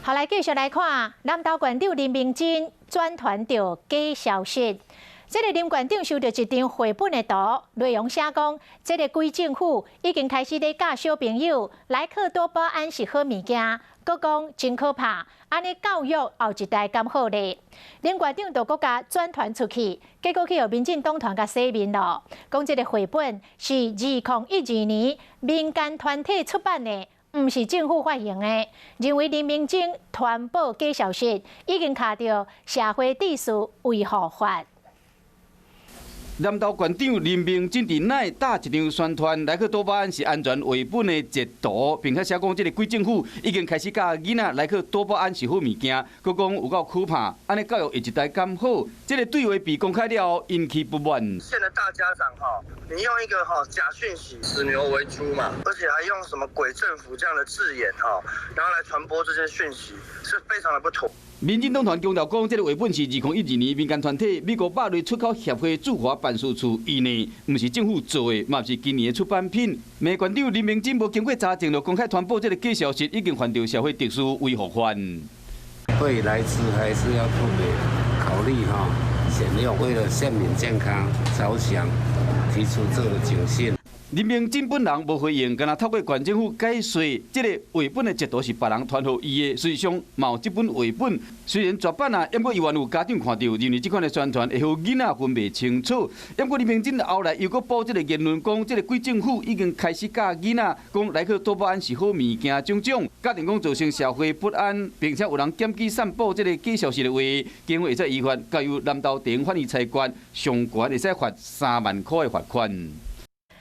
好，來繼續來看南投縣長林明珍轉傳著假消息。這个林縣長收著一張繪本的圖，內容寫講，這个鬼政府已經開始咧教小朋友萊克多巴胺是好物件，閣講真可怕，按呢教育後一代敢好咧？林縣長就閣共轉傳出去，結果去予民進黨團共洗面囉，講這个繪本是2012年民間團體出版的，毋是政府發行的，認為林明珍傳播假消息，已經敲著社會秩序維護法。南投縣長林明珍佇 LINE 貼一張宣傳萊克多巴胺是安全繪本的截圖，並且寫講這个鬼政府已經開始教囡仔萊克多巴胺是好物件，閣講有夠可怕，按呢教育下一代敢好？這个對話被公開了後，引起不滿。現在大家長哈，你用一個哈假訊息，視牛為豬嘛，而且還用什麼鬼政府這樣的字眼哈，然後來傳播這些訊息，是非常的不妥。民進黨團強調講，這个繪本是2012年民間團體美國肉類出口協會駐華辦事處印的，毋是政府做的，嘛毋是今年的出版品。罵縣長林明珍無經過查證就公開傳播這个假消息，已經犯著社會秩序維護法。對來吃還是要特別考慮哈，選用，為了縣民健康着想，提出這個警訊。林明珍本人無回應，干焦透過縣政府解說，這个繪本的截圖是別人傳予伊的，事實上嘛有這本繪本，雖然絕版啊，毋過猶原有家長看著，認為這款的宣傳會予囡仔分袂清楚。毋過林明珍後來又閣補這个言論，講這个鬼政府已經開始教囡仔講萊克多巴胺是好物件，種種，假定講造成社會不安，並且有人檢舉散布這个假消息的話，警方會使依法交由南投地方法院裁決，上懸會使罰3萬塊的罰款。